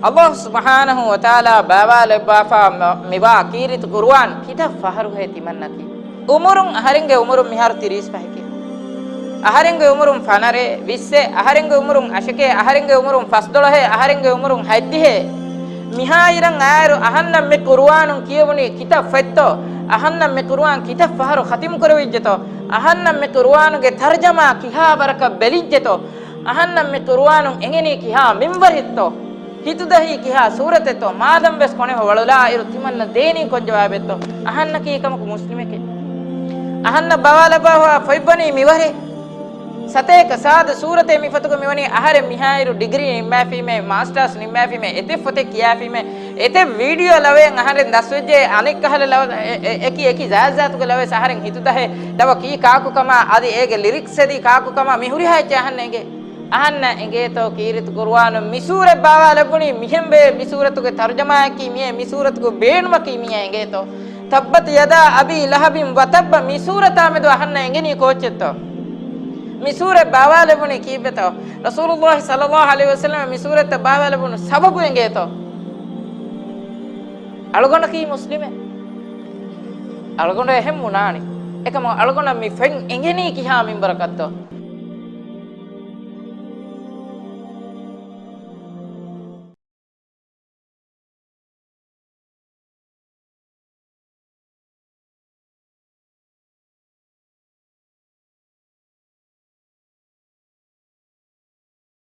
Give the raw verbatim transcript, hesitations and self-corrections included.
ﷲ ސުބްޙާނަހޫ ވަތަޢާލާ ބާވާލެއްވާފާ މިވާ ކީރިތި ޤުރުއާން ކިތައް ފަހަރުހޭ ތިމަންނަކީ؟ އުމުރުން، އަހަރެންގެ އުމުރުން މިހާރު ތިރީސް ފަހެކޭ. އަހަރެންގެ އުމުރުން ފަނަރޭ، ވިއްސޭ، އަހަރެންގެ އުމުރުން އަށެކޭ، އަހަރެންގެ އުމުރުން ފަސްދޮޅަހޭ، އަހަރެންގެ އުމުރުން ހަތްދިހޭ. މިހާއިރަށް އާއިރު އަހަންނަށް މި ޤުރުއާނުން ކިޔެވުނީ ކިތައް ފޮތްތޯ؟ އަހަންނަށް މި ޤުރުއާން ކިތައް ފަހަރު ޚަތިމް ކުރެވިއްޖެތޯ؟ އަހަންނަށް މި ޤުރުއާނުގެ ތަރުޖަމާ ކިހާ ވަރަކަށް ބެލިއްޖެތޯ؟ އަހަންނަށް މި ޤުރުއާނުން އެނގެނީ ކިހާ މިންވަރެއްތޯ؟ ހިތުދަހީ ކިހާ ސޫރަތެއްތޯ؟ މާދަން ވެސް ކޮނެ ހޮވަޅުލާއިރު ތިމަންނަ ދޭނީ ކޮން ޖަވާބެއްތޯ؟ އަހަންނަކީ އެކަމަކު މުސްލިމެކޭ. އަހަންނަށް ބާވާލައްވާފާ ފޮތްވަނީ މިވަރޭ. ސަތޭކަ ސާދަ ސޫރަތެއް މި ފޮތުގަ މިވަނީ. އަހަރެން މިހާއިރު ޑިގްރީ ނިންމާފީމޭ، މާސްޓާސް ނިންމާފީމޭ، އެތެއް ފޮތެއް ކިޔާފީމޭ، އެތެއް ވީޑިއޯ ލަވައެއް އަހަރެން ދަސްވެއްޖެ، އަނެއްކަހަލަ ލަވަ، އެ، އެ، އެކި އެކި ޒާތްޒާތުގެ ލަވައެއް އަހަރެން ހިތުދަހޭ. ލަވަ ކީ ކާކު ކަމާ، އަދި އޭގެ ލިރިކްސް ހެދީ ކާކު ކަމާ، މި ހުރިހާ އެއްޗެއް އަހަންނަށް އެނގޭ. އަހަންނަށް އެނގޭތޯ ކީރިތި ޤުރުއާނުން މި ސޫރަތް ބާވާލެއްވުނީ މިހެންވޭ، މި ސޫރަތުގެ ތަރުޖަމާއަކީ މިއޭ، މި ސޫރަތުގެ ބޭނުމަކީ މިއޭ އެނގޭތޯ؟ ތައްބަތް ޔަދާ އަބީ ލަހަބިން ވަތައްބަ މި ސޫރަތާ މެދު އަހަންނަށް އެނގެނީ ކޯއްޗެއްތޯ؟ މި ސޫރަތް ބާވާލެވުނީ ކީއްވެތޯ؟ ރަސޫލުﷲ ޞައްލަﷲ ޢަލައިހި ވަސައްލަމަ މި ސޫރަތްތައް ބާވާލެވުނު ސަބަބު އެނގޭތޯ؟ އަޅުގަނޑަކީ މުސްލިމެއް. އަޅުގަނޑު އެހެން ބުނާނީ. އެކަމު އަޅުގަނޑަށް މި ފޮތް އެނގެނީ ކިހާ މިންވަރަކަށްތޯ؟